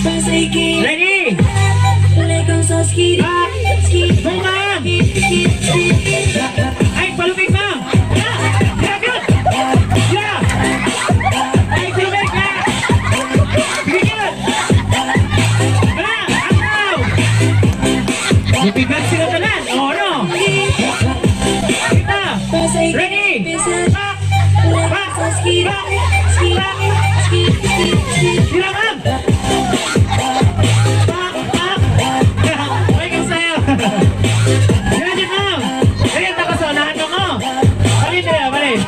Ready? Back! Go, ma'am! Ay, palupig, ma'am! Yeah! Yeah, good! Yeah! Ay, palupig, na! Sige, good! Wala! Akaw! Lupigan sila tanan! Oo, no? Kita! Ready? Back! Back! Back! Back! Sila, ma'am! Back! Back! Okay kang sayo! Yan, ma'am! Ayan, nakasalahan ako! Balik na, balik!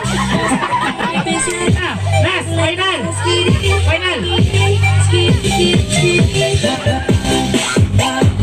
Ah, last, final! Final! Back! Back!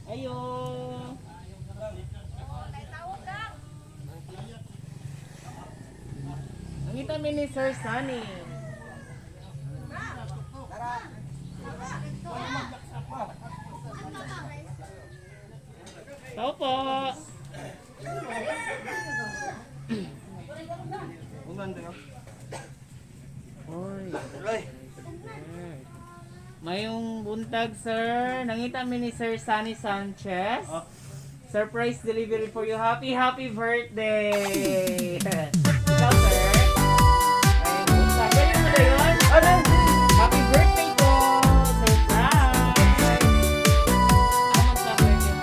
Ayo. Nangita mi ni Sir Sunny. Tao po. Oy. Mayong buntag, sir. Nangita mi ni Sir Sunny Sanchez. Surprise delivery for you. Happy, happy birthday! Ikaw, sir. Mayong buntag. Ganyan mo na yun? Happy birthday po! Surprise! Ano magpa-birthday?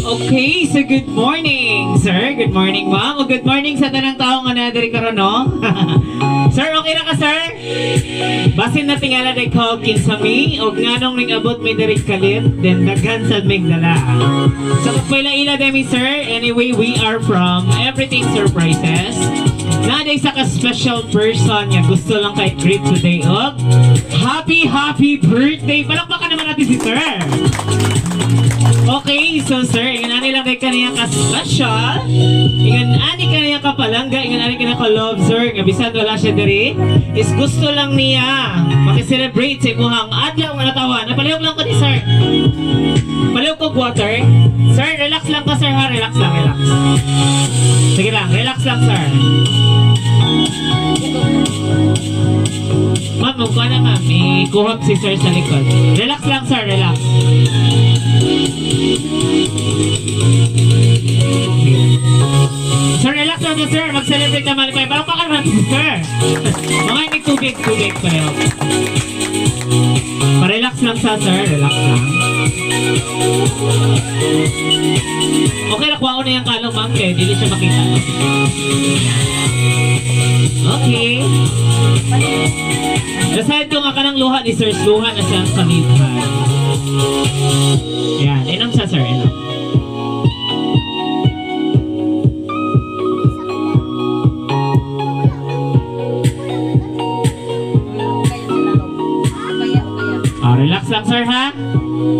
Okay, so good morning, sir. Good morning, ma'am. O good morning sa tanang tao nga na diri karon, no? Sir, okay na ka, sir? Basin na tingala day call kinsa mi og nganong ning abot mi diri kalit, then daghan sad mig dala. So ila demi, sir. Anyway, we are from Everything Surprises. Naday sa ka special person nga gusto lang kay greet today og happy happy birthday. Palakpakan naman natin si sir. Okay, so sir, ingan ani lang kay kaniya ka special. Ingan ani kaniya ka palangga, ingan ani kaniya ka love, sir. Nga bisan wala siya diri, is gusto lang niya maki-celebrate sa imuhang adlaw nga natawan. Napalihok lang ko ni sir. Palihok ko water. Sir, relax lang ka, sir, ha, relax lang, relax. Sige lang, relax lang, sir. Ma'am, magkuha na, ma'am. May kuhap si sir sa likod. Relax lang, sir, relax. mag-celebrate naman kayo. Parang baka naman si sir. Mga may tubig, tubig pareho. Pa-relax lang sa sir, relax lang. Okay, nakuha ko na yung kalong, ma'am, kaya hindi siya makita. Okay. Nasayad ko nga kanang luha ni Sir, luha na siyang kalipay. Yan, inom sa sir, inom. Ah, relax lang, sir, ha?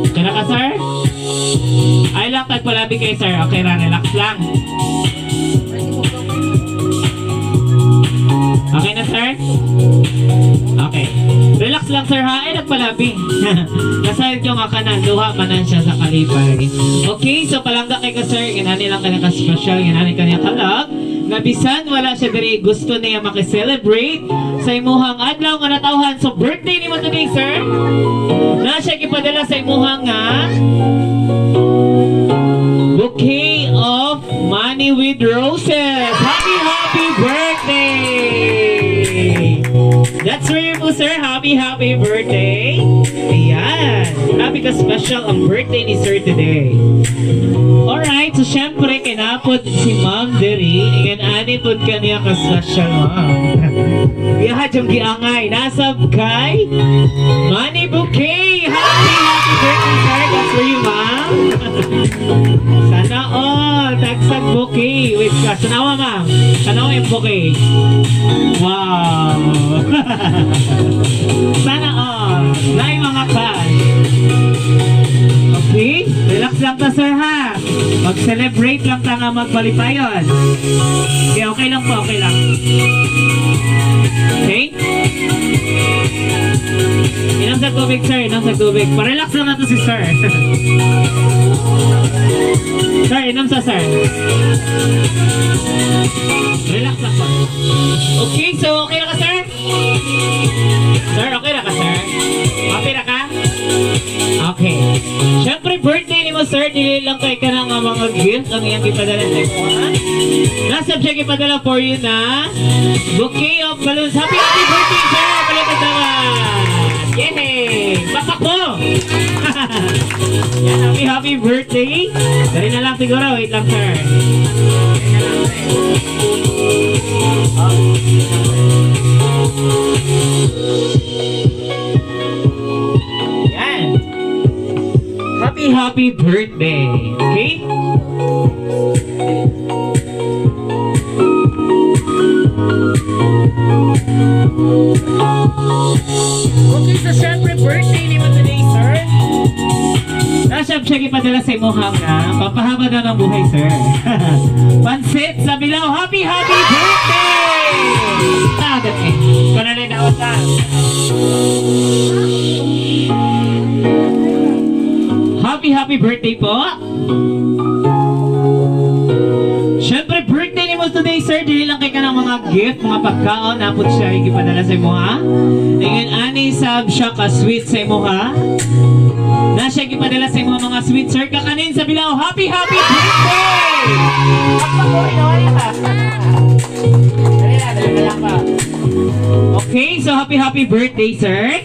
Okay na ka, sir? Ay lang, tagpalabi kay sir. Okay ra, relax lang. Okay na, sir? Okay. Relax lang, sir, ha? Ay, nagpalabi. Nasayad ko nga kanan. Luha manan siya sa kalipay. Okay, so palangga kay ka, sir. Ginani lang kanya ka-special. Ginani kanya kalag. Nga bisan wala siya diri, gusto niya makiselebrate sa imuhang adlaw nga natawhan. So, birthday ni mo today, sir. Na siya gipadala sa imuhang nga bouquet of money with roses. Happy, happy birthday! That's for you po, sir. Happy, happy birthday. Ayan. Happy ka special ang birthday ni sir today. Alright, so syempre, kinapod si Ma'am diri. Ingan ani pod kaniya ka special, ma'am. Iyaha diyang giangay. Nasab kay Money Bouquet! Happy, happy birthday, sir. That's for you, ma'am. Sana all. Tagsag bouquet. Wait ka. Tanawa, ma'am. Tanawa yung bouquet. Wow. Sana all. Nay mga cash. Okay? Relax lang ta, sir, ha? Mag-celebrate lang ta nga magpalipayon. Okay, okay lang po, okay lang. Okay? Inom sa tubig, sir. Inom sa tubig. Pa-relax lang natin si sir. Sir, inom sa sir. Relax lang po. Okay, so okay na ka, sir? Sir, okay na ka, sir? Happy na ka? Okay. Siyempre, birthday ni mo, sir. Dili lang kay ka ng mga gift ang iyang ipadala sa imo, ha? Nasa siya ipadala for you na bouquet of balloons. Happy, happy birthday, sir! Palipadawan! Yay! Bakak mo! Yan, happy, happy birthday! Dali na lang siguro. Wait lang, sir. Dali na lang, sir. Yan. Happy, happy birthday. Okay? Okay, so syempre birthday ni mo today, sir. Nasab siya ipadala sa imuhang na papahaba daw ng buhay, sir. Pansit sa Bilao. Happy, happy birthday! Ah, that's it. Kanalay na sa. Happy, happy birthday po. Siyempre, birthday ni mo today, sir. Dili lang kay ka ng mga gift, mga pagkaon. Napot siya, ipadala sa imo, ha? Ngayon, ani sab siya ka sweet sa imo, ha? Na siya gipadala sa imo mga sweet, sir. Kakanin sa Bilao. Happy, happy birthday! Okay, so happy, happy birthday, sir.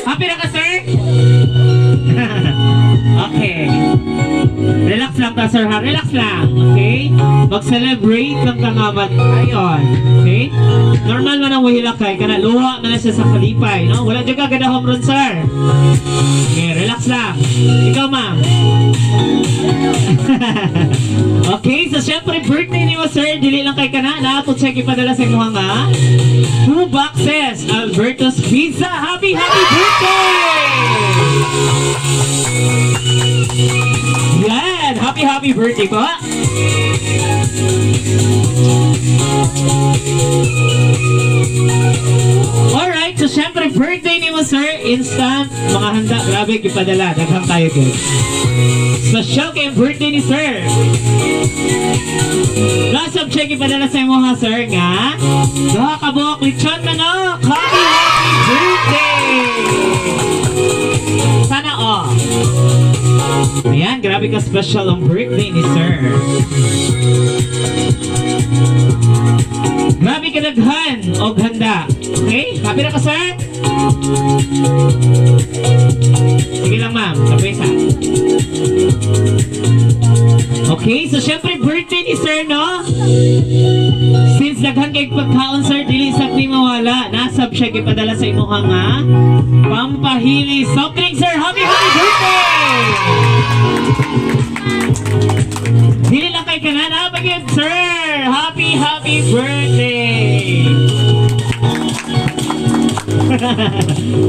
Happy na ka, sir? Okay. Relax lang ta, sir, ha? Relax lang. Okay? Mag-celebrate lang ta nga mat. Ayon. Okay? Normal man ang wahilak kay. Kana luha man na siya sa kalipay. No? Wala dyan ka gada home run, sir. Okay, relax lang. Ikaw, ma'am. Okay, so syempre birthday ni mo, sir. Dili lang kay kana. Naapot siya ipadala sa imuha nga. Two boxes. Alberto's Pizza. Happy, happy birthday! Yan! Happy, happy birthday po! Alright, so syempre birthday ni mo, sir, instant, mga handa, grabe, ipadala, daghang tayo guys. Special kay birthday ni sir. Last subject ipadala sa imo ha, sir, nga. Duha ka buok lechon manok. Happy, happy birthday! Sana all. Ayan, grabe ka special ang birthday ni sir. Grabe kadaghan og handa. Okay? Happy na ka, sir? Sige lang, ma'am. Kapwesa. Okay, so syempre birthday ni sir, no? Since daghan kay pagkaon, sir, dili sa ni mawala. Nasab siya gipadala sa imuha nga Pampahili soft drink, sir. Happy, happy birthday! Dili lang kay kanan, ha? Pagid, sir! Happy, happy birthday!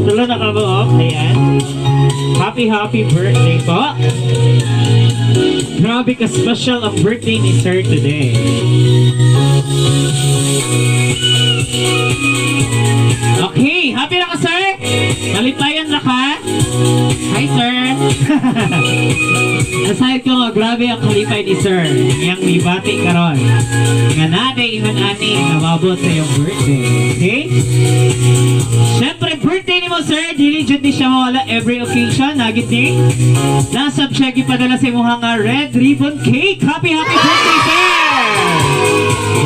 Tulo na ka buok. Ayan. Happy, happy birthday po. Grabe ka special ang birthday ni sir today. Okay, happy na ka, sir? Malipayan na ka? Hi, sir. Aside ko nga, grabe ang kalipay ni sir. Iyang mibati karon. Nga nade ingon ani nababot sa iyong birthday. Okay? Siyempre, birthday ni mo, sir. Dili jud ni siya mawala every occasion. Nagit ni? Nasab siya gipadala sa imuha nga red ribbon cake. Happy, happy birthday, sir!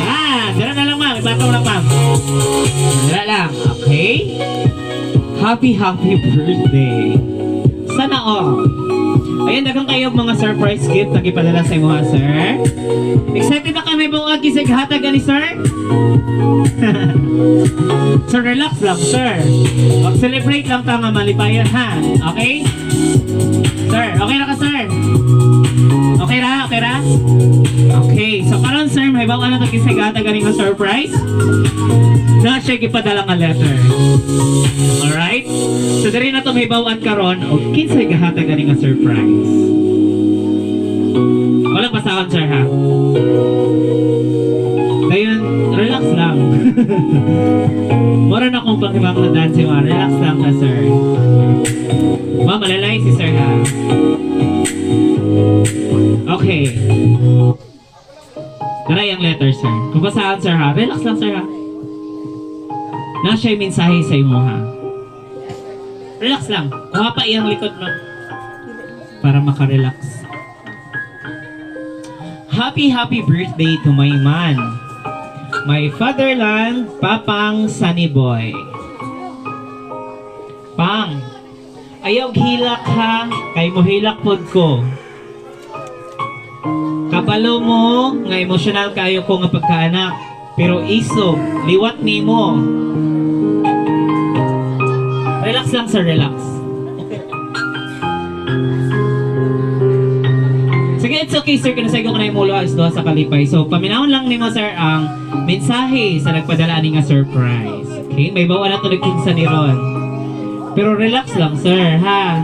Yan. Dara na lang, ma'am. Ibatong lang, ma'am. Dara lang. Okay? Happy, happy birthday. Sana all. Ayan, daghang kayo mga surprise gift na gipadala sa imuha, sir. Excited na kami buong agi sa hatag ani, sir? Sir, relax lang, sir. Mag-celebrate lang ta nga malipayan, ha? Okay? Sir, okay na ka, sir? Okay ra? Okay ra? Okay. So, karon, sir, may bawa na ito sa hatag ani nga surprise. Na siya gipadala nga letter. Alright? So, diri na to may bawaan karon og kinsay gahatag ani nga surprise. Walang basahon, sir, ha? Dayon, relax lang. Mura na akong pangibang na dance, ma. Relax lang ka, sir. Ma, malalay si sir, ha? Okay. Tara yung letter, sir. Kung basahan, sir, ha? Relax lang, sir, ha? Na siya mensahe sa imo, ha? Relax lang. Kuha pa iyang likod mo. Para makarelax. Happy, happy birthday to my man. My fatherland, Papang Sunny Boy. Pang, ayaw hilak ha, kay mo hilak pod ko. Kabalo mo, nga emosyonal kayo ko nga pagkaanak. Pero isog, liwat nimo. Relax lang, sir, relax. Sige, it's okay, sir. Kinasay ko na yung mulo as duha sa kalipay. So, paminawon lang nimo, sir, ang mensahe sa nagpadala ani nga surprise. Okay? May bawa na to nagkinsa ni Ron. Pero relax lang, sir, ha?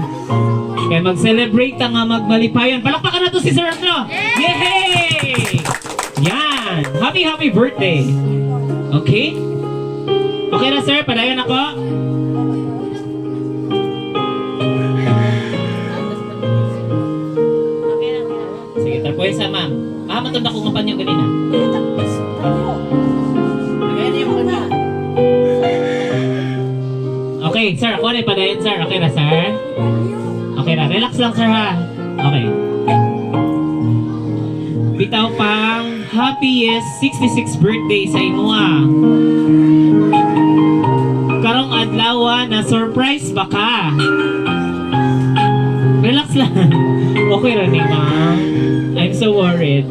Kaya mag-celebrate ta nga magmalipayon. Palakpakan na to si Sir Arno! Yay! Yan! Happy, happy birthday! Okay? Okay na, sir? Padayon ako? Sige, tarpuhin sa ma'am. Ah, matunda ko nga panyo ganina. Okay, sir. Ako na padayon, sir. Okay na, sir? Okay na. Relax lang, sir, ha? Okay. Bitaw pang happiest 66th birthday sa imuha. Karong adlaw na surprise ba ka? Relax lang. Okay ra ni ma'am. I'm so worried.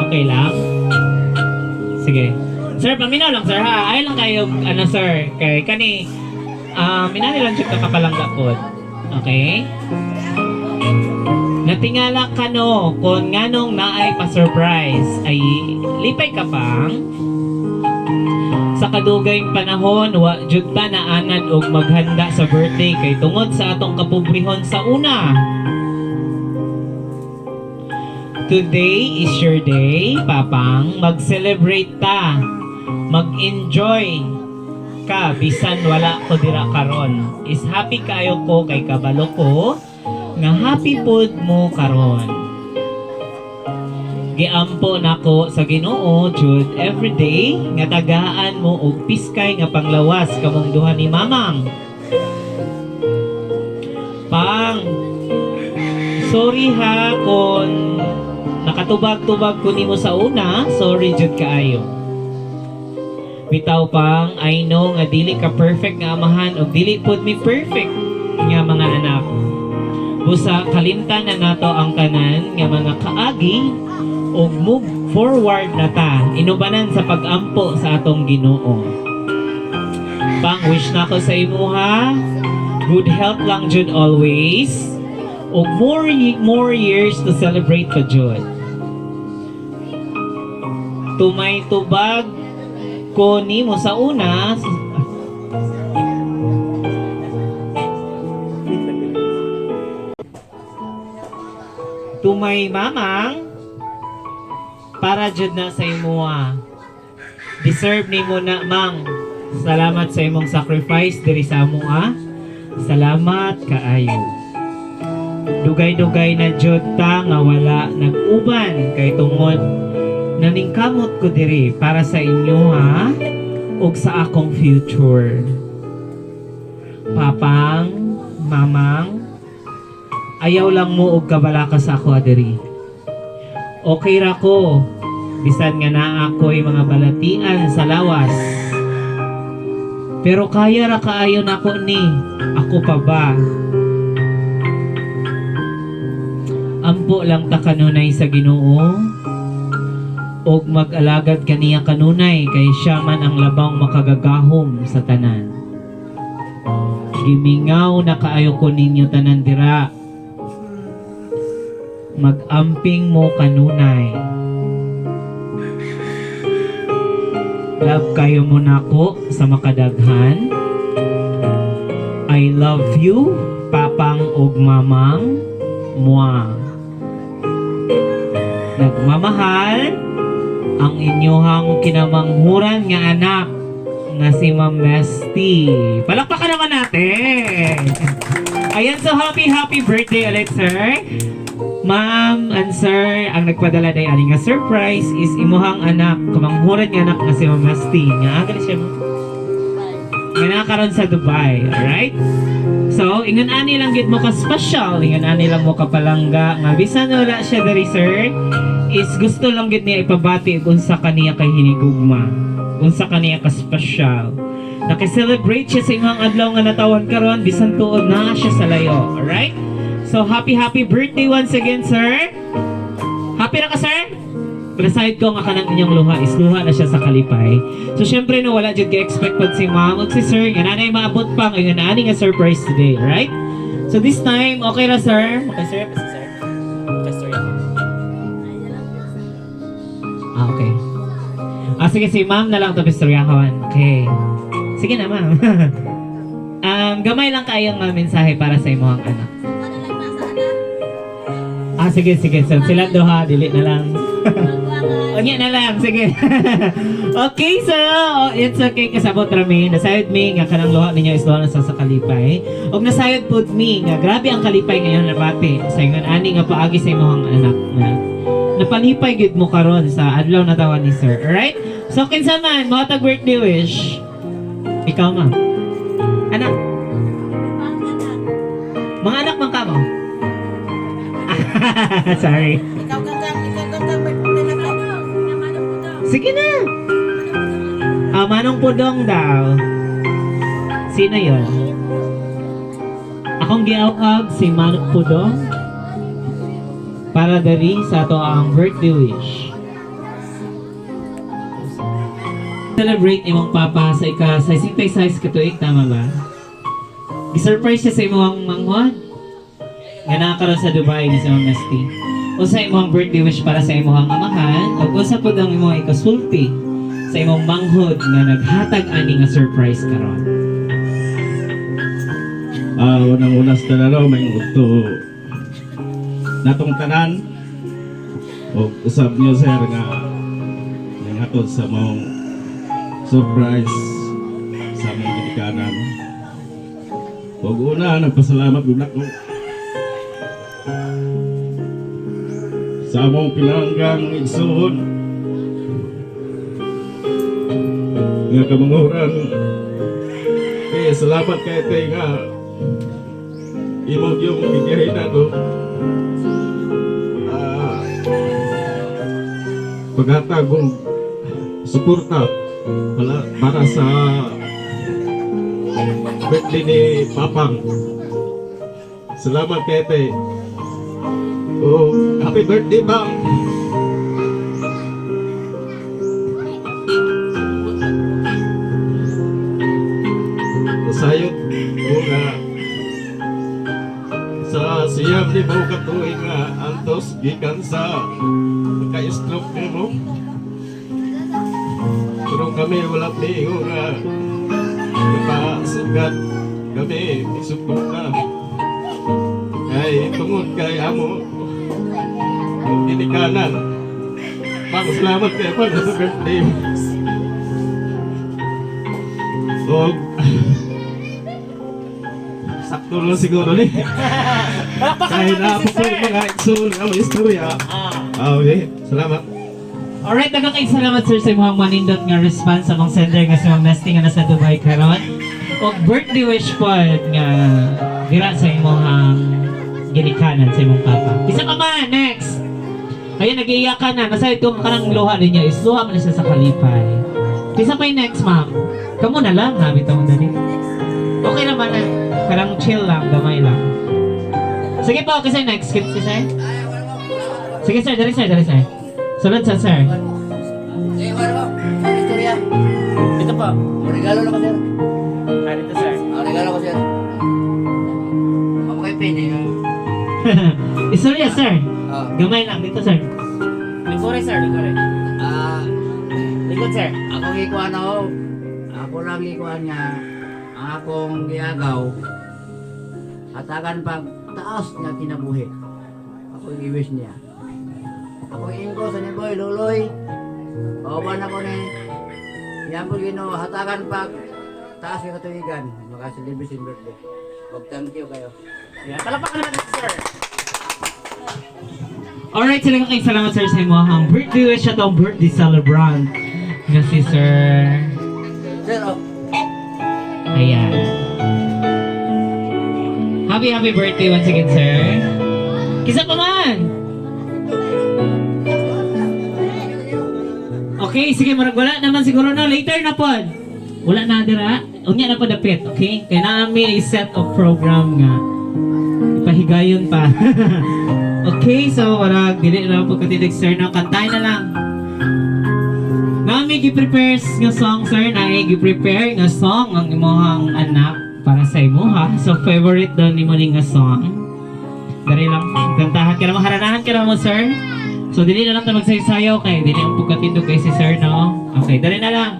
Okay lang? Sige. Sir, paminaw lang, sir, ha. Ayaw lang kayo, ano, sir, kay kani, ah, minani lang siya kakapalangga pod. Okay? Natingala ka no, kung nganong naay pa-surprise, ay lipay ka pang sa kadugayng panahon, wa jud ta naanad og maghanda sa birthday kay tungod sa atong kapobrehon sa una. Today is your day, Papang. Mag-celebrate ta. Mag-enjoy ka bisan wala ko dira karon. Is happy kayo ko kay kabalo ko nga happy pod mo karon. Giampo nako sa Ginoo jud everyday nga tagaan mo og piskay nga panglawas kamong duha ni Mamang. Pang, sorry ha kung Nakatubag-tubag ko nimo sa una, sorry jud kaayo. Bitaw pang, I know nga dili ka perfect nga amahan o dili pud mi perfect nga mga anak. Busa kalimtan na nato ang tanan nga mga kaagi ug move forward na ta inubanan sa pag-ampo sa atong Ginoo. Pang, wish na ko sa imuha, good health lang jud always ug more years to celebrate pa jud. Tumay tubag ko nimo sa una, tumay mamang, para jud na sa imuha. Deserve nimo na, mang. Salamat sa imong sacrifice diri sa amoa. Salamat kaayo. Dugay-dugay na jud ta nga wala nag-uban kay tungod naningkamot ko diri para sa inyo ha ug sa akong future. Papang, mamang, ayaw lang mo og kabalaka sa ako diri. Okay ra ko bisan nga naa ako'y mga balatian sa lawas. Pero kaya ra kaayo nako ni. Ako pa ba? Ampo lang ta kanunay sa Ginoo og mag-alagad kaniya kanunay kay siya man ang labang makagagahom sa tanan. Gimingaw na kaayo ko ninyo tanan dira. Mag-amping mo kanunay. Love kayo mo nako sa makadaghan. I love you, papang ug mamang. Mua. Nagmamahal ang inyuhang kinamanghuran nga anak nga si Ma'am Mesty. Palakpakan naman natin! Ayan, so happy, happy birthday ulit, sir. Ma'am and sir, ang nagpadala day ani nga surprise is imuhang anak, kamanghuran nga anak nga si Ma'am Mesty. Nga, gali siya mo. Nga nakaroon sa Dubai, alright? So, ingon ani lang gid mo ka special, ingon ani lang mo ka palangga nga bisan wala siya diri, sir, is gusto lang gid niya ipabati kung sa kaniya kay hinigugma, unsa kaniya ka special. Naki-celebrate siya sa imong adlaw nga natawan karon bisan tuod na siya sa layo, alright? So, happy happy birthday once again, sir. Happy ra ka, sir? Pero ko nga kanang inyong luha is luha na siya sa kalipay. So syempre no, wala jud ka-expect pod si ma'am ug si sir nga nanay maabot pa nga ani nga surprise today, right? So this time, okay ra, sir? Okay, sir, pa sir. Okay, sir. Ah, okay. Ah, sige, si ma'am na lang to pistoryahon. Okay. Sige na, ma'am. Gamay lang kayong mga mensahe para sa imong anak. Ah, sige, sige. So, sila duha, dili na lang. Unya na lang, sige. Okay, so, oh, it's okay kasabot rami. Nasayod mi nga kanang luha ninyo is luha na sa kalipay. Og nasayod pud mi nga grabe ang kalipay ngayon nabati sa ingon ani nga paagi sa imong anak na napalipay gid mo karon sa adlaw na tawa ni sir. Alright? So kinsa man mo tag birthday wish? Ikaw, ma'am. Anak. Mga anak man ka mo? Sorry. Ikaw kang birthday na ko. Sige na. Ah, Manong Pudong daw. Sino yon? Akong giawag si Manong Pudong para dari sa ato ang birthday wish. Celebrate imong papa sa ika 66 ka tuig, tama ba? Gi-surprise siya sa imong manghod nga nakakaroon sa Dubai ni sa Ma'am Mesty. Unsa imong birthday wish para sa imong amahan ug unsa pud ang imong ikasulti sa imong manghod nga naghatag ani nga surprise karon? Ah, unang-una sa tanan, may udto natong tanan o usab niyo, sir, nga nanghatod sa mong surprise sa among ginikanan. Ug una, nagpasalamat gud nako sa among pinanggang igsoon nga kamanguran. Eh, salamat kay te nga imong yung bigay na to. Ah, paghatag og suporta para sa birthday ni Papang. Salamat kay te. Oh, happy birthday, Bang! Sayot ko nga sa 95 ka tuig nga antos gikan sa pagka-stroke nimo. Pero kami wala miingon nga napasugat kami, isuporta. Kay tungod kay amo ang ginikanan. Pang salamat kay pang sa birthday. Og sakto lang siguro ni. Palakpakan Kay natin na si po sir. mga igsoon nga may istorya. Ah. Okay, salamat. Alright, daghang kay salamat, sir, sa imong manindot nga response sa among sender nga si Ma'am Nesty nga nasa Dubai karon. Og birthday wish pod nga dira sa imong ginikanan sa imong papa. Isa pa man, next. Ayun, nag-iiyak ka na. Nasa ito kanang luha din niya. Isluha man na siya sa kalipay. Isa pa yung next, ma'am. Kamu na lang, ha? Bitaw mo dali. Okay naman na. Karang chill lang, gamay lang. Sige po, kasi next. Kasi. Sige sir, dali sir, dali sir. Sunod sa sir. Eh, wala ko. Istorya. Ito po. Regalo na ko, sir. Ah, dito sir. Ah, regalo ko, sir. Ako kay Pin, eh. Istorya sir. Ah, Gamay lang dito sir. Likore sir, likore. ah, Likod sir. akong ikuan ako. Ako lang ikuan nga. Ang akong giagaw. Hatagan pag taas nga kinabuhi. Ako yung i-wish niya. Ako ingko sa ni Boy, Luloy. Pauban ako ni. Yan po Ginoo, hatagan pag taas nga katuigan. Makasilibis in birthday. Wag thank you kayo. Yeah, palakpakan naman natin, sir. Alright, sila kay salamat sir sa imong birthday wish atong birthday celebrant nga si sir. Sir, oh. Ayan. Happy happy birthday once again, sir. Kisa pa man. Okay, sige, murag wala naman siguro na. Later na pod. Wala na dira. Unya na pod dapit, okay? Kay naami set of program nga. Ipahigayon pa. Okay, so wala dili na po katilig sir no. Kantay na lang. Nami gi-prepare nga song sir, na gi-prepare nga song ang imong anak para sa imuha. So favorite daw nimo ni nga song. Dari lang kantahan ka na maharanahan ka na mo sir. So dili na lang ta magsayo-sayaw kay dili ang pagkatindog kay si sir no. Okay, dali na lang.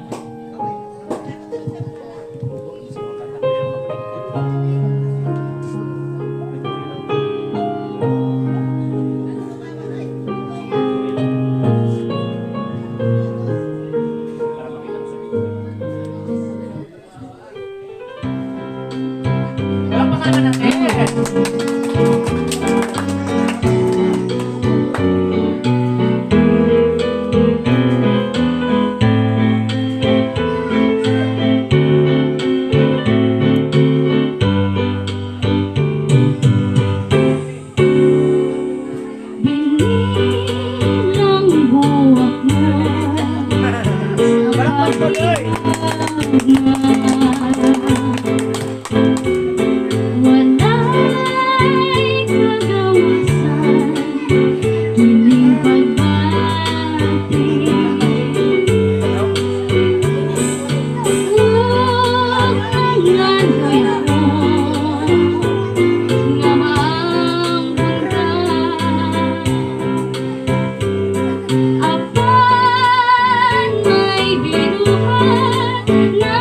Palakpakan naman natin. Bilang buwak mo Palakpakan tuloy. Wala'y kagawasan kining pagbati. Ug nangandoy ko nga maangkon ka, apan may binuhat na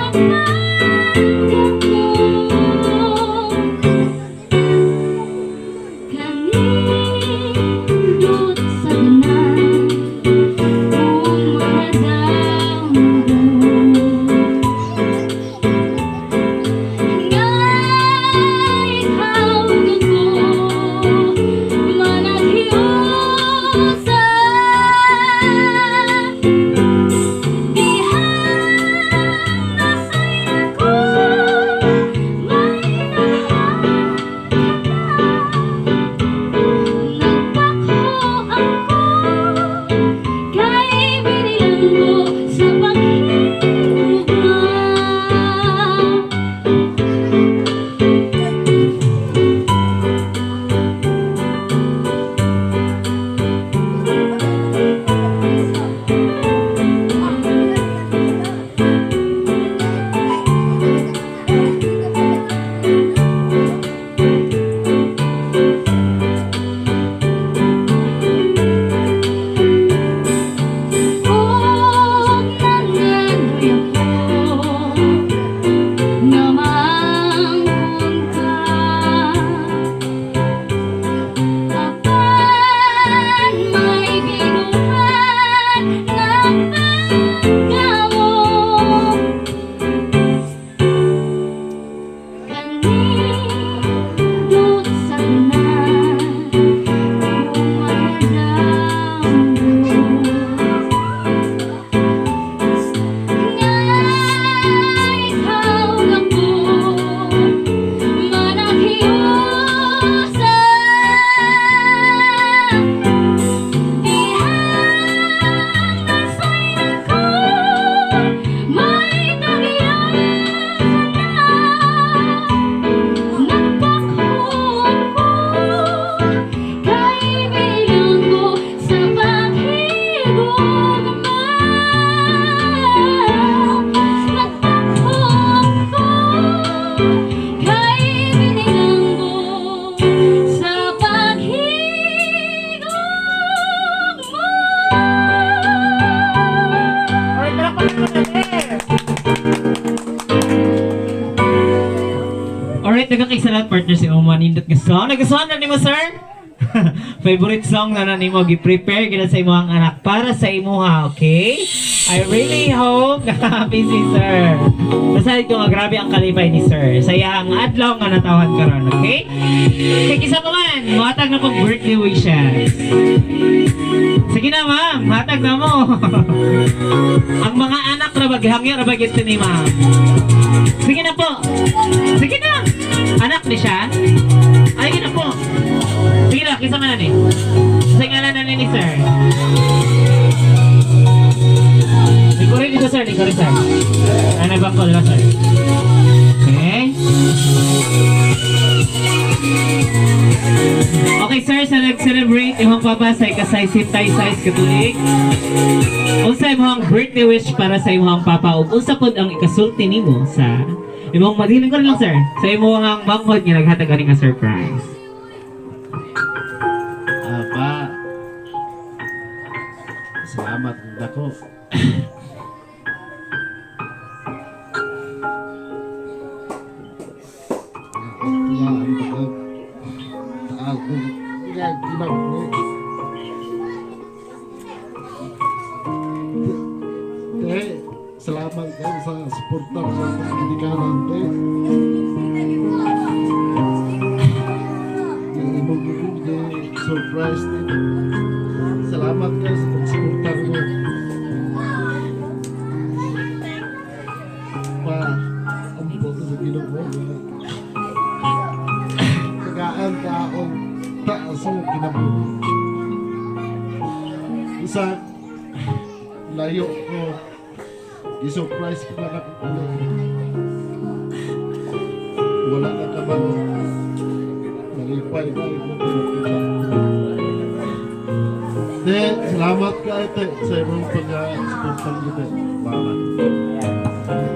Daghang kay salamat, partner, sa imong manindot nga song. Nagustuhan na nimo, sir? Favorite song na na nimo, gi-prepare gina sa imong anak para sa imuha, okay? I really hope na happy si sir. Basta ko nga grabe ang kalipay ni sir. Sa iyang adlaw nga natawhan karon, okay? Kay kisa pa man, muhatag na pag birthday wishes. Sige na, ma'am, hatag na mo. Ang mga anak ra baghangyo ra bagit ni ma'am. Sige na po. Sige na. Anak ni siya. Ay, sige na po. Sige na, kisa man na ni. Sa ngalan na ni sir. Likurin dito, sir, likurin, sir. Ano ba ko, diba, sir? Okay. Okay, sir, sa nag-celebrate imong papa sa ikasay sintay size katuig. Unsa imong birthday wish para sa imong papa ug unsa pod ang ikasulti nimo sa imong madiling ko lang, sir, sa imong manghod nga naghatag ani nga surprise? Ah, pa. Salamat dako. Te, salamat kayo sa suporta sa pagkitikanan, te. Yung imong giging surprise, te. Salamat kayo sa pagsuporta mo. Pa, ang boto sa Ginoo. Tagaan ka akong taas mo kinabuhi. Isa, layo ko. I-surprise ko na ako. Wala ka kabalo. Nalipay ka mo pinakita. Te, salamat ka ate sa imong pag-suporta nito. Mama.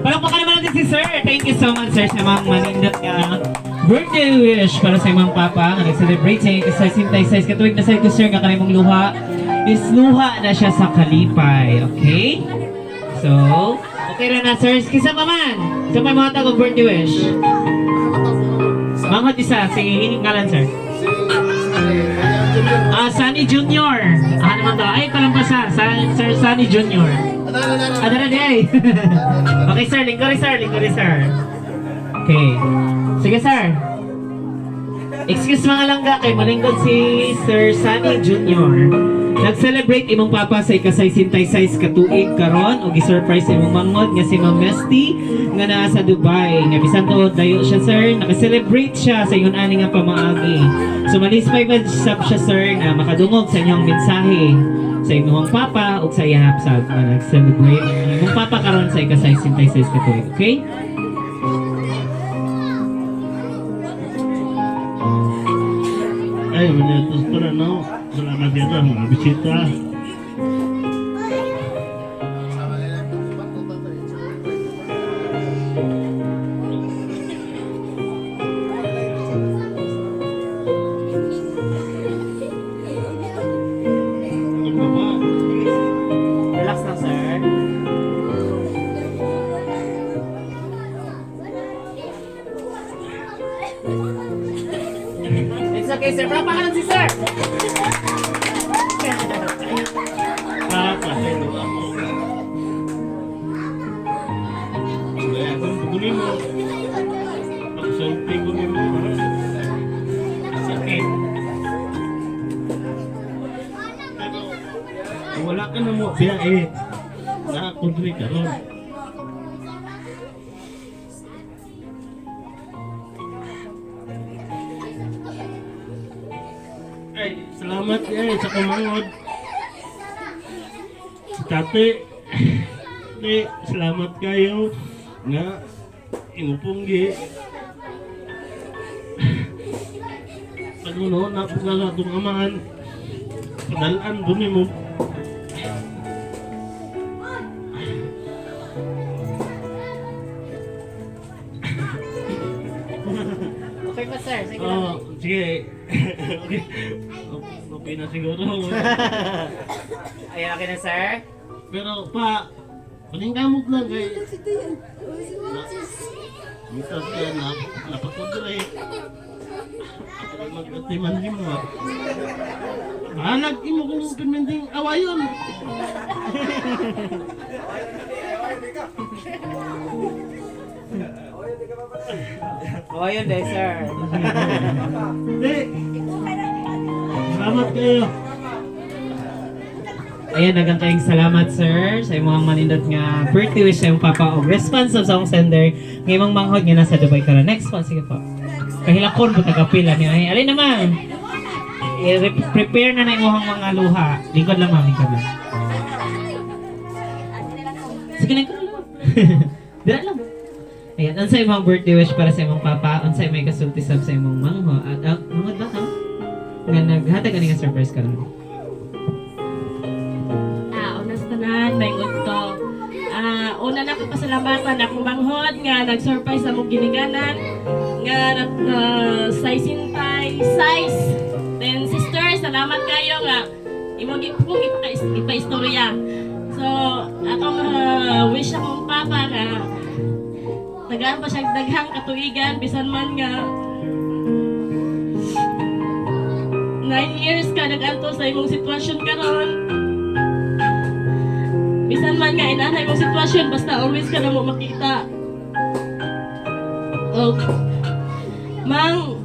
Palakpakan naman natin si sir. Thank you so much, sir, sa mga manindot nga birthday wish para sa imong papa nga nag-celebrate sa ikasay sintay size katuig na side ko, sir, nga kanimong luha is luha na siya sa kalipay. Okay? So, okay ra na, sir. Kisa pa man. Sa may mga tagong birthday wish. Manghod isa. Sige, ngalan, sir. Ah, Sunny Junior. Ah, naman to. Ay, palampasa. Sir Sunny Junior. Ah, dara di ay. Okay, sir. Lingkori, sir. Lingkori, sir. Okay. Sige, sir. Excuse mga langga kay malingkod si Sir Sunny Junior. Nag-celebrate imong papa sa ikasay sintay size katuig karon og gi-surprise imong manghod nga si Ma'am Mesty nga naa sa Dubai. Nga bisan tuod dayo siya, sir, naka-celebrate siya sa ingon ani nga pamaagi. So malispay ba sab siya, sir, nga makadungog sa inyong mensahe sa imong papa ug sa iyang sab nga nag-celebrate imong papa karon sa ikasay sintay size katuig. Okay? Ay, maniatos pa na, no? Salamat yan mga bisita. Ano ba ba? Relax lang, sir. It's okay, sir. Palakpakan si sir. Ah, paselo ako. Kaya akong kunin mo. Pagsulti ko nimo. It's okay. Pero, wala ka na mo biya eh. Nakakundri ka ron. Ay, salamat eh sa kumangod. Si tate, eh, salamat kayo nga imupunggi. Panuno na po sa atong amahan. Padalaan po nimo. Okay pa, sir. Sige lang. Oh, sige. Okay. Okay na siguro. Ayan, okay na, sir. Pero pa, Paningkamot lang kay mitas kaya na napakudre. Ako ay mag-atiman nimo ah. Bahalag imo kung permending awayon. Oh, yun dahil, sir. Di. Salamat kayo. Ayan, daghang kayong salamat, sir, sa imong manindot nga birthday wish sa imong papa og response sa akong sender nga imong manghod nga nasa Dubai karon. Next po, sige po. Kahilakon po tagapila niya. Ay, alin naman. I-prepare na na imong mga luha. Lingkod lang, ma'am, lingkod lang. Sige, lingkod lang. Dira lang. Ayan, unsa imong birthday wish para sa imong papa? Unsa may kasulti sab sa imong mangho? At manghod ba ka? Nga naghatag ani nga surprise karon. Una sa tanan, may to. Una na ko pasalamatan akong manghod nga nag-surprise sa among giniganan nga na, na size hintay, size. Then sister, salamat kayo nga imo gi kung ipa-istorya. So, akong wish akong papa nga tagaan pa siya daghang katuigan bisan man nga 9 years ka nag-anto sa imong sitwasyon karon. Bisan man nga inanay mong sitwasyon, basta always ka na mo makita. Oh. Mang,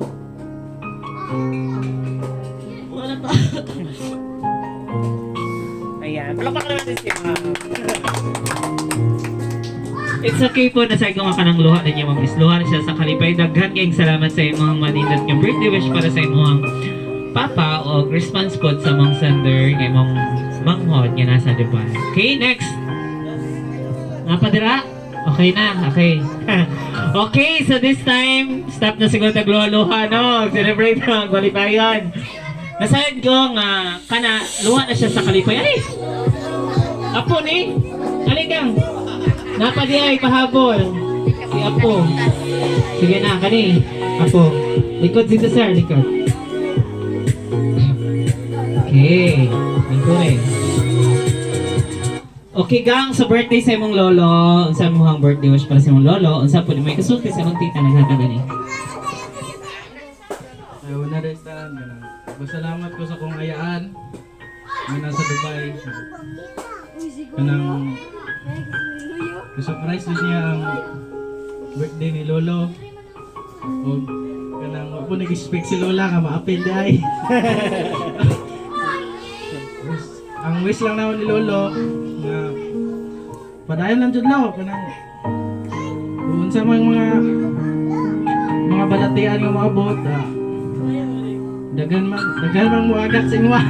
wala pa. Ayan, palakpakan naman natin si ma'am. It's okay po na sa ikaw ka ng luha na niya, ma'am. Is luha na siya sa kalipay. Daghan kayong salamat sa imong manindot nga birthday wish para sa imong papa o response po sa mong sender nga imong manghod nga nasa Dubai. Okay, next. Nga pa dira? Okay na, okay. Okay, so this time, stop na siguro tagluha-luha, no? Celebrate na, qualifier. Nasayad ko nga, kana, luha na siya sa kalipay. Ay! Apo ni! Aligang! Napadi ay pahabol. Si Apo. Sige na, kani. Apo. Likod dito, sir. Likod. Okay. Likod eh. Okay, gang, sa birthday sa imong lolo, unsa mo ang birthday wish para sa imong lolo, unsa po ni may kasulti sa imong tita naghatag ani. Ay, una rin sa tanan, ganun. Pasalamat ko sa kong ayaan. Nga nasa Dubai. Kanang surprise din niya ang birthday ni Lolo. O kanang wa po nag-expect si Lola nga ma-appeal di ay. Tapos, ang wish lang naman ni Lolo nga padayon lang jud lo kanang unsa man mga balatian nga maabot ah, daghan man moagak sa inwa.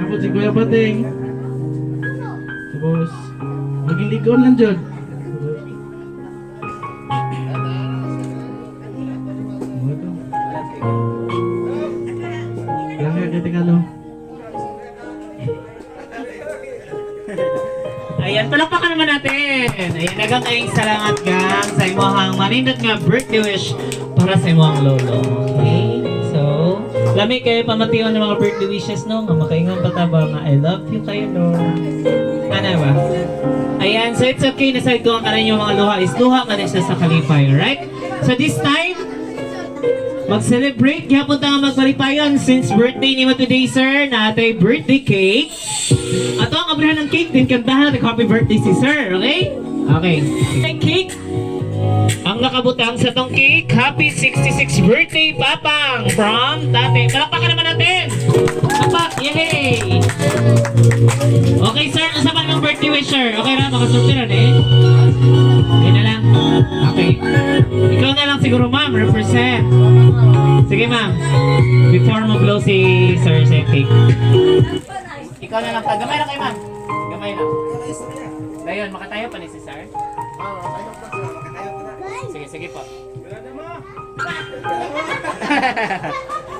Napot si Kuya Bating. Tapos maging ligon lang jud. Ano to? Lang nga kalo. Ayan, palakpakan naman natin. Ayan, daghang kayong salamat, gang, sa imong manindot nga birthday wish para sa imong lolo. Okay? So, lami kayo pamation ng mga birthday wishes, no? Nga makaingon pa ta ba nga, I love you kayo, no? Ano ba? Ayan, so it's okay na side ko ang kanan yung mga luha is luha ka na siya sa kalipay, right? So this time, mag-celebrate gyapon ta nga magbalipayon since birthday nimo today, sir, natay birthday cake. Ato ang abrihan ng cake din kantahan natin happy birthday si sir, okay? Okay. Ang cake. Ang nakabutang sa tong cake, happy 66th birthday, Papang! From Tate. Palakpakan naman natin! Palakpak! Yay! Okay, sir. Unsa man ang birthday wish, sir? Okay ra, makasulti ra eh. Okay na lang. Okay. Ikaw na lang siguro, ma'am. Represent. Sige, ma'am. Before mo-blow si sir sa cake. Ikaw na lang pa. Gamay lang kayo, ma'am. Gamay lang. Dayon, makatayo pa ni si sir? Sige, sige po.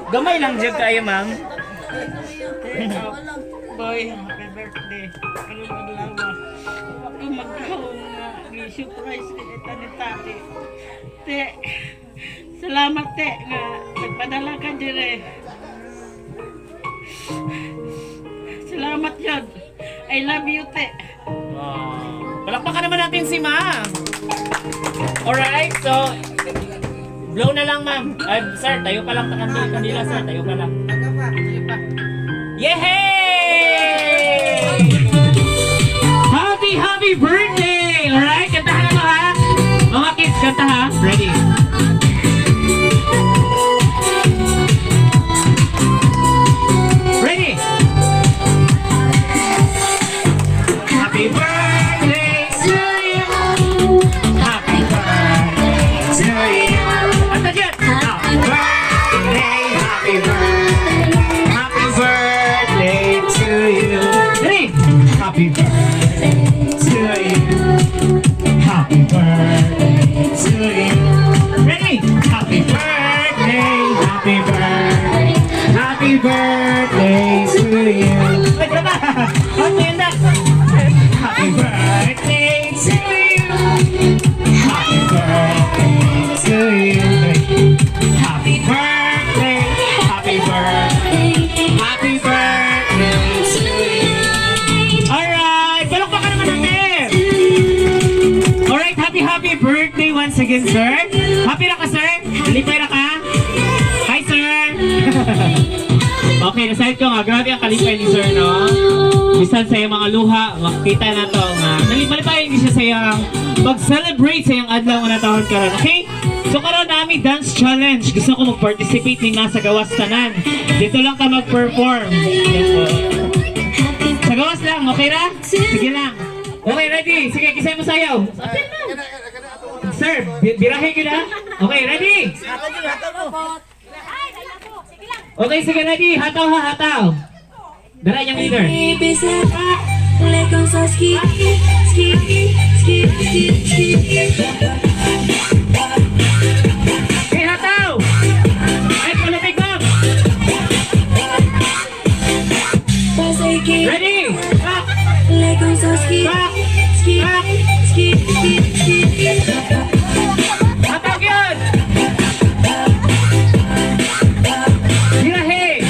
Gamay lang jud kayo, ma'am. Boy, happy birthday. Anong adlaw? Wa ka magkaon nga gi-surprise ni ita ni Tati. Te, salamat te nga nagpadala ka dire. Salamat yun. I I love you, te. Wow. Palakpakan naman natin si ma'am. Alright, so blow na lang, ma'am. Ay, sir, tayo pa lang takang kanila, sir. Tayo pa lang. Yehey! Happy, happy birthday! Alright, kantahan na to ha. Mga kids, kanta ha. Ready? Ready? Happy birthday to you. Happy birthday to you. Kanta dyan. Happy birthday, happy birthday, happy birthday to you. Ready? Happy birthday to you. Happy birthday to you. Ready? Happy birthday, happy birthday, happy birthday to you. Wait, tama. Happy and Happy birthday to you. Happy birthday to you. Happy birthday, happy birthday, happy birthday to you. Alright, palakpakan naman natin. Alright, happy happy birthday once again, sir. Happy na ka, sir? Lipay na ka? Hi, sir. Okay, nasayod ko nga. Grabe ang kalipay ni sir, no? Bisan sa iyang mga luha, makita na to nga. Nalimalipay hindi siya sa iyang pag-celebrate sa iyang adlaw nga natawag karon. Okay? So karon nami dance challenge. Gusto ko mag-participate ning nasa gawas tanan. Dito lang ka mag-perform. Yan po. Sa gawas lang, okay ra? Sige lang. Okay, ready? Sige, kisay mo sayaw. Sir, birahe ka na? Okay, ready? Okay, sige, ready. Hataw ha, hataw. Dara yung leader. Okay, hataw! Ay, palapig, ma'am! Ready? Back! Back! Back! Hataw yun! Birahe!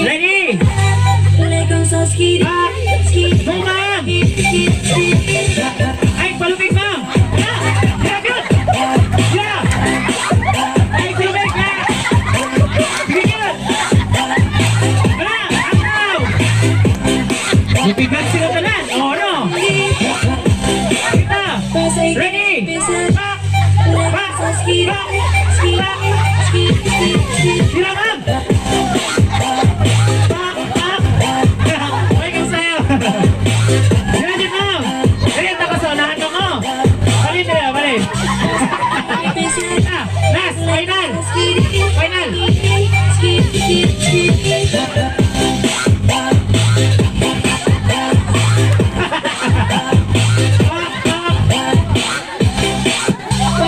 Ready? Back! Go, ma'am! Ay, palupig, ma'am! Yeah! Yeah, good! Yeah! Ay, palupig, yeah! Sige, good! Wala! Hataw! Lupigan sila tanan! Oo, no? Kita! Ready? Back! Back! Back! Back! Tira, ma'am! Back! Back! Ay, kasayo! Tira dyan, ma'am! Dali, ang takas sa unahan mo ko! Bali, dali, bali! Ah, last! Final! Final! Back! Back!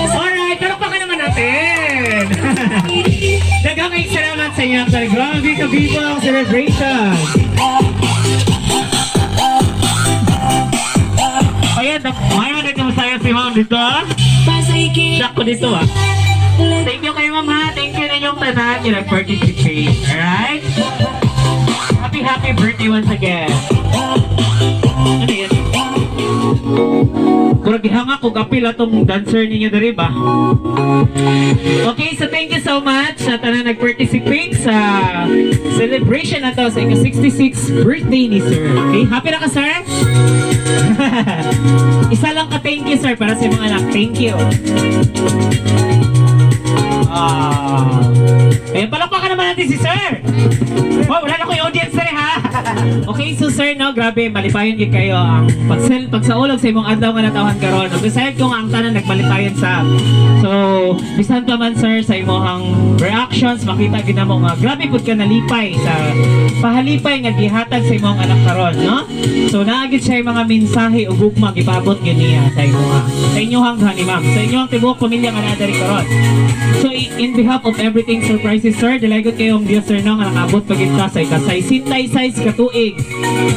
Alright, palakpakan naman natin! Daghang salamat sa inyo. Grabe ka people ang celebration! Ayan, may mga sayo si ma'am dito ah. Shock ko dito ah. Thank you kay ma'am ha. Thank you ninyong tanan yung nag-participate. Alright? Happy, happy birthday once again. Ano yan? Kurang gihanga ko kapil atong dancer ninyo diri ba? Okay, so thank you so much sa tanan nag-participate sa celebration na to sa ika-66 birthday ni sir. Okay, happy na ka, sir? Isa lang ka thank you, sir, para sa mga anak. Thank you. Ah. Eh, palakpakan naman natin si sir. Wow, wala na ko yung audience, sir, ha? Okay, so sir, no, grabe, malipayon gyud kayo ang pagsel pagsaulog sa imong adlaw nga natawhan karon. Ug bisayad ko nga ang tanan nagmalipayon sa. So, bisan pa man sir sa imong reactions, makita gyud namo nga grabe pud ka nalipay sa pahalipay nga gihatag sa imong anak karon, no? So naa gyud siya mga mensahe ug gugma gipabot gyud niya sa imong sa inyong ni ma'am, sa inyong tibuok pamilya nga naa diri karon. So In behalf of Everything Surprises, sir, dalaygon kayong Dios, sir, no, nga nakaabot pa gyud ka sa ika-66 ka tuig.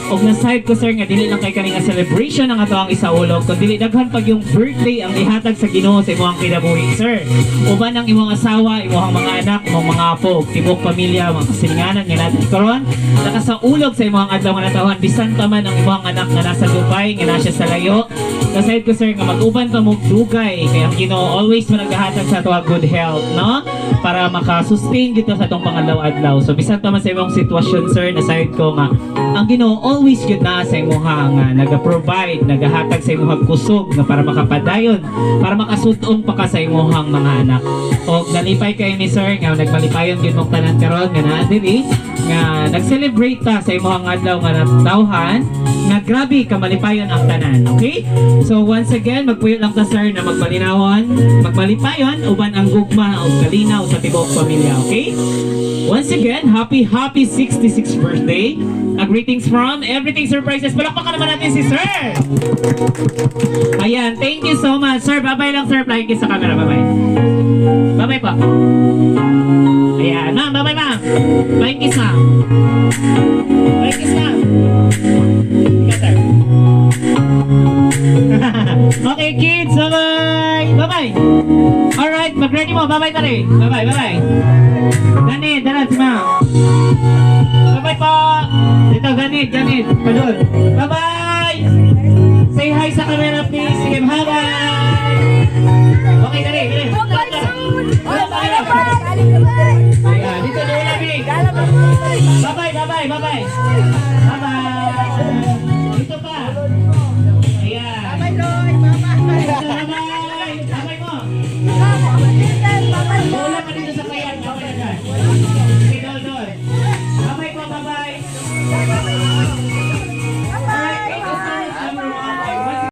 Og nasayod ko, sir, nga dili lang kay kani nga celebration ang ato ang isaulog, kun dili daghan pag yung birthday ang ihatag sa Ginoo sa imong kinabuhi, sir. Uban ang imong asawa, imong mga anak, imong mga apo, ug tibuok pamilya, mga kasilinganan nga natin karon nakasaulog sa imong adlaw nga natawhan, bisan pa man ang imong anak nga nasa Dubai, nga nasa sa layo. Nasayod ko, sir, nga mag-uban pa mo dugay kay ang Ginoo always man naghahatag sa ato good health, no, para maka-sustain gito sa atong pangadlaw-adlaw. So bisan pa man sa imong sitwasyon, sir, nasayod ko nga ang Ginoo always gyud naa sa imuha nga naga-provide, nagahatag sa imong kusog nga para makapadayon, para makasud-ong pa ka sa imong mga anak. O nalipay kay ni sir nga nagmalipayon gyud mong tanan karon nga naa diri nga nag-celebrate ta sa imong adlaw nga natawhan nga grabe kamalipayon ang tanan. Okay? So once again, magpuyo lang ta, sir, na magmalinawon, magmalipayon uban ang gugma ug kalinaw sa tibuok pamilya, okay? Once again, happy happy 66th birthday. A greetings from Everything Surprises. Palakpakan naman natin si sir. Ayan, thank you so much. Sir, bye-bye lang, sir. Flying kiss sa camera. Bye-bye. Bye-bye po. Ayan, ma'am, bye-bye, ma'am. Flying kiss, ma'am. Flying kiss, ma'am. Ikaw, sir. Okay, kids, bye-bye. Bye-bye. Alright, mag-ready mo. Bye-bye, tari. Bye-bye, bye-bye. Ganit, dalat si ma'am. Bye-bye po. Dito, ganit, ganit. Padul. Bye-bye. Say hi sa camera, please. Sige, bye-bye. Okay, dali, dali. Ayan, dito, doon, labi. Bye-bye, bye-bye, bye-bye. Bye-bye.